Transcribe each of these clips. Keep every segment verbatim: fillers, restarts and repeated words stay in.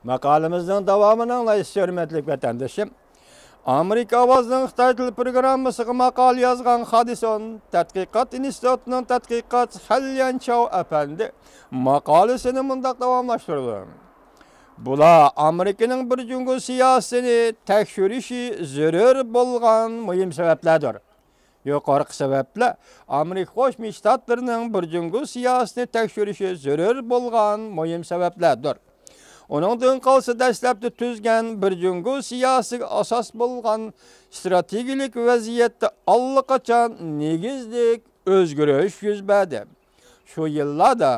ماقالىمىزنىڭ داۋامىنى ئاڭلايسىز، ھۆرمەتلىك ۋەتەندىشىم. ئامېرىكا ئاۋازىنىڭ خىتاي تىل پروگراممىسىغا ماقالە يازغان خادىسون تەتقىقات ئىنستىتۇتىنىڭ تەتقىقاتچىسى خەنليەن چاۋ ئەپەندى ماقالىسىنى مۇنداق داۋاملاشتۇرىدۇ. بۇلار ئامېرىكىنىڭ بىر جۇڭگو سىياسىتىنى تەكشۈرۈشى زۆرۈر بولغان مۇھىم سەۋەبلەردۇر. يۇقىرىقى سەۋەبلەر ئامېرىكا قوشما شتاتلىرىنىڭ بىر جۇڭگو سىياسىتىنى تەكشۈرۈشى زۆرۈر بولغان مۇھىم سەۋەبلەردۇر. ئۇنىڭدىن قالسا، دەسلەپتە تۈزگەن بىر جۇڭگو سىياسىتىگە ئاساس بولغان ئىستراتېگىيەلىك ۋەزىيەتتە ئاللىقاچان نېگىزلىك ئۆزگىرىش يۈز بەردى. شۇ يىللاردا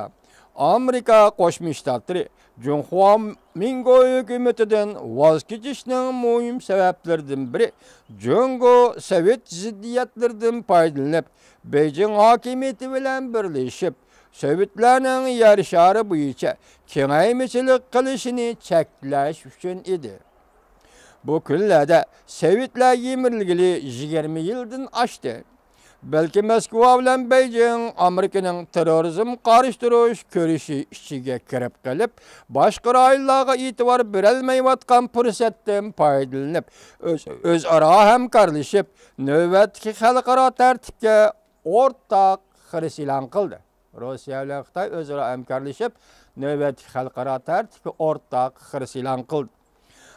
ئامېرىكا قوشما شتاتلىرى جۇڭخۇا مىنگو ھۆكۈمىتىدىن ۋاز كېچىشنىڭ مۇھىم سەۋەبلىرىدىن بىرى جۇڭگو سوۋېت زىددىيەتلىرىدىن پايدىلىنىپ، بېيجىڭ ھاكىمىيىتى بىلەن بىرلىشىپ، سوۋېتلارنىڭ يەر شارى بويىچە كېڭەيمىچىلىك قىلىشىنى چەكلەش ئۈچۈن ئىدى. بۇ كۈنلەردە سوۋېتلار يىمىرىلگىلى يىگىرمە يىلدىن ئاشتى. بەلكى موسكۋا بىلەن بېيجىڭ ئامېرىكىنىڭ تېررورىزمغا قارشى تۇرۇش كۈرىشى ئىچىگە كىرىپ قېلىپ، باشقا رايونلارغا ئېتىبار بېرەلمەيۋاتقان پۇرسەتتىن پايدىلىنىپ، ئۆز-، ئۆزئارا ھەمكارلىشىپ، نۆۋەتتىكى خەلقئارا تەرتىپكە ئورتاق خىرىس ئېلان قىلدى. روسىيە بىلەن خىتاي ئۆزئارا ھەمكارلىشىپ، نۆۋەتتىكى خەلقئارا تەرتىپكە ئورتاق خىرىس ئېلان قىلدى.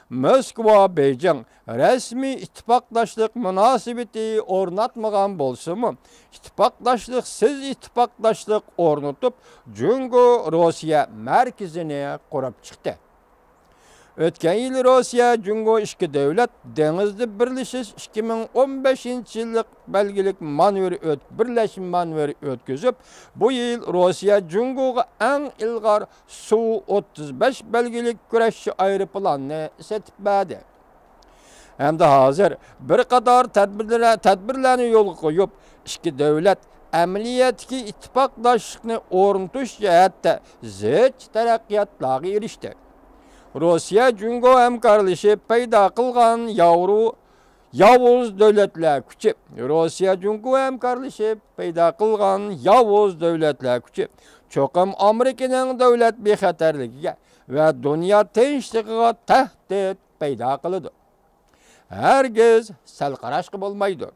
موسكۋا، بېيجىڭ رەسمىي ئىتتىپاقداشلىق مۇناسىۋىتى ئورناتمىغان بولسىمۇ، ئىتتىپاقداشلىقسىز ئىتتىپاقداشلىق ئورنىتىپ، جۇڭگو روسىيە مەركىزىنى قۇرۇپ چىقتى. ئۆتكەن يىلى روسىيە جۇڭگو ئىككى دۆلەت دېڭىزدا بىرلىشىش ئىككى مىڭ ئون بەشىنچى يىللىق بەلگىلىك مانېۋىر ئۆت-، بىرلەشمە مانېۋىر ئۆتكۈزۈپ، بۇ يىل روسىيە جۇڭگوغا ئەڭ ئىلغار سۇ ئوتتۇز بەش بەلگىلىك كۈرەشچى ئايروپىلاننى سېتىپ بەردى. ھەمدە ھازىر بىر قاتار تەدبىرلەر-، تەدبىرلەرنى يولغا قويۇپ، ئىككى دۆلەت ئەمەلىيەتتىكى ئىتتىپاقداشلىقنى ئورنىتىش جەھەتتە زىچ تەرەققىياتلارغا ئېرىشتى. روسىيە جۇڭگو ھەمكارلىشىپ پەيدا قىلغان ياۋرو-، ياۋۇز دۆلەتلەر كۈچى، روسىيە جۇڭگو ھەمكارلىشىپ پەيدا قىلغان ياۋۇز دۆلەتلەر كۈچى چوقۇم ئامېرىكىنىڭ دۆلەت بىخەتەرلىكىگە ۋە دۇنيا تىنچلىقىغا تەھدىت پەيدا قىلىدۇ. ھەرگىز سەل قاراشقا بولمايدۇ.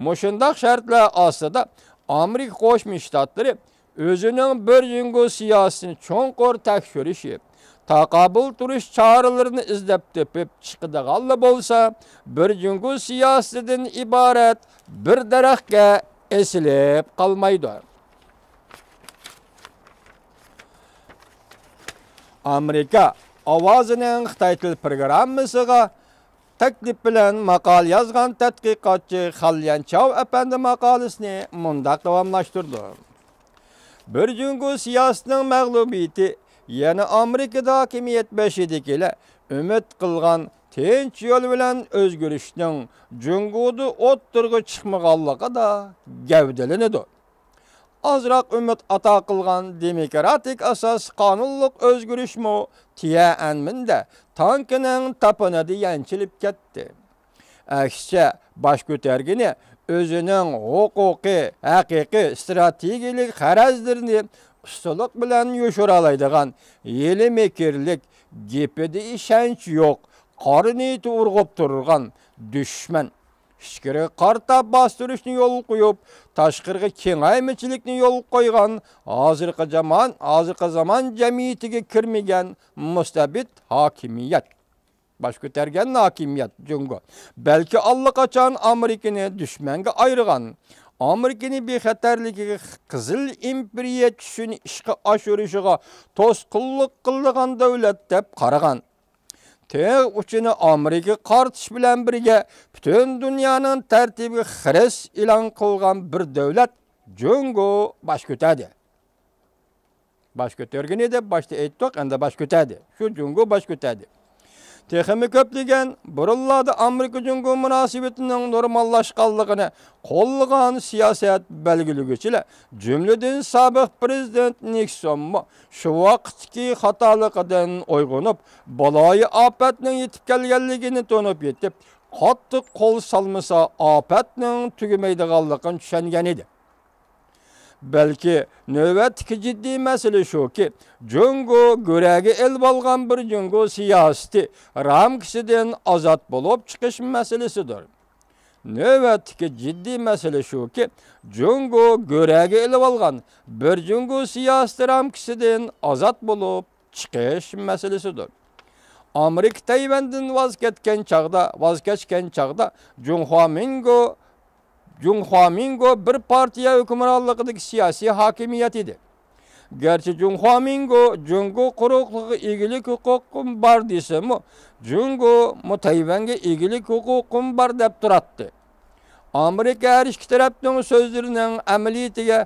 مۇشۇنداق شەرتلەر ئاستىدا ئامېرىكا قوشما شتاتلىرى ئۆزىنىڭ بىر جۇڭگو سىياسىتىنى چوڭقۇر تەكشۈرۈشى، تاقابىل تۇرۇش چارىلىرىنى ئىزدەپ تېپىپ چىقىدىغانلا بولسا، بىر جۇڭگو سىياسىتىدىن ئىبارەت بىر دەرەخكە ئېسىلىپ قالمايدۇ. ئامېرىكا ئاۋازىنىڭ خىتاي تىل پروگراممىسىغا تەكلىپ بىلەن ماقالە يازغان تەتقىقاتچى خەنليەن چاۋ ئەپەندى ماقالىسىنى مۇنداق داۋاملاشتۇرىدۇ. بىر جۇڭگو سىياسىتىنىڭ مەغلۇبىيىتى يەنە ئامېرىكىدا ھاكىمىيەت بېشىدىكىلەر ئۈمىد قىلغان تىنچ يول بىلەن ئۆزگىرىشنىڭ جۇڭگودا ئوتتۇرىغا چىقمىغانلىقىدا گەۋدىلىنىدۇ. ئازراق ئۈمىد ئاتا قىلغان دېموكراتىك ئاساسىي قانۇنلۇق ئۆزگىرىشمۇ تيەنئەنمېندە تانكىنىڭ تاپىنىدا يەنچىلىپ كەتتى. ئەكسىچە، باش كۆتەرگىنى ئۆزىنىڭ ھوقۇقىي، ھەقىقىي ئىستراتېگىيەلىك غەرەزلىرىنى ئۇستىلىق بىلەن يوشۇرالايدىغان، ھىيلە-مىكىرلىك، گېپىدە ئىشەنچ يوق، قارا نىيىتى ئۇرغۇپ تۇرغان دۈشمەن، ئىچكىرىگە قارىتا باستۇرۇشنى يولغا قويۇپ، تاشقىرىغا كېڭەيمىچىلىكنى يولغا قويغان، ھازىرقى زامان، ھازىرقى زامان جەمئىيىتىگە كىرمىگەن مۇستەبىت ھاكىمىيەت. باش كۆتەرگەن ھاكىمىيەت جۇڭگو. بەلكى ئاللىقاچان ئامېرىكىنى دۈشمەنگە ئايرىغان، ئامېرىكىنى بىخەتەرلىكىگە قىزىل ئىمپېرىيە چۈشىنى ئىشقا ئاشۇرۇشىغا توسقۇنلۇق قىلىدىغان دۆلەت دەپ قارىغان. تىغ ئۇچىنى ئامېرىكىغا قارىتىش بىلەن بىرگە، پۈتۈن دۇنيانىڭ تەرتىپىگە خىرىس ئېلان قىلغان بىر دۆلەت جۇڭگو باش كۆتەردى. باش كۆتۈرگىنى دەپ باشتا ئېيتتۇق، ئەمدى باش كۆتەردى. شۇ جۇڭگو باش كۆتەردى. تېخىمۇ كۆپلىگەن بۇرۇنلاردا ئامېرىكا جۇڭگو مۇناسىۋىتىنىڭ نورماللاشقانلىقىنى قوللىغان سىياسەت بەلگىلىگۈچىلەر، جۈملىدىن سابىق پىرېزىدېنت نىكسونمۇ شۇ ۋاقىتتىكى خاتالىقىدىن ئويغىنىپ، بالايىئاپەتنىڭ يېتىپ كەلگەنلىكىنى تونۇپ يېتىپ، قاتتىق قول سالمىسا، ئاپەتنىڭ تۈگىمەيدىغانلىقىنى چۈشەنگەن ئىدى. بەلكى نۆۋەتتىكى جىددىي مەسىلە شۇكى، جۇڭگو گۆرەگە ئېلىۋالغان بىر جۇڭگو سىياسىتى رامكىسىدىن ئازاد بولۇپ چىقىش مەسىلىسىدۇر. نۆۋەتتىكى جىددىي مەسىلە شۇكى، جۇڭگو گۆرەگە ئېلىۋالغان بىر جۇڭگو سىياسىتى رامكىسىدىن ئازاد بولۇپ چىقىش مەسىلىسىدۇر. ئامېرىكا تەيۋەندىن ۋاز كەتكەن چاغدا، ۋاز كەچكەن چاغدا جۇڭخۇامىنگو، جۇڭخۇامىنگو بىر پارتىيە ھۆكۈمرانلىقىدىكى سىياسىي ھاكىمىيەت ئىدى. گەرچە جۇڭخۇامىنگو جۇڭگو قۇرۇقلۇقىغا ئىگىلىك ھوقۇقۇم بار دېسىمۇ، جۇڭگومۇ تەيۋەنگە ئىگىلىك ھوقۇقۇم بار دەپ تۇراتتى. ئامېرىكا ھەر ئىككى تەرەپنىڭ سۆزلىرىنىڭ ئەمەلىيىتىگە،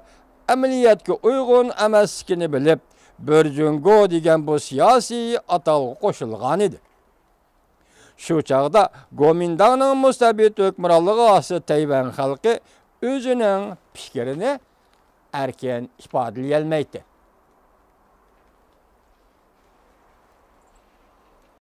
ئەمەلىيەتكە ئۇيغۇن ئەمەسلىكىنى بىلىپ، بىر جۇڭگو دېگەن بۇ سىياسىي ئاتالغۇغا قوشۇلغانىدى. شۇ چاغدا گومىنداڭنىڭ مۇستەبىت ھۆكۈمرانلىقى ئاستىدا تەيۋەن خەلقى ئۆزىنىڭ پىكرىنى ئەركىن ئىپادىلىيەلمەيتتى.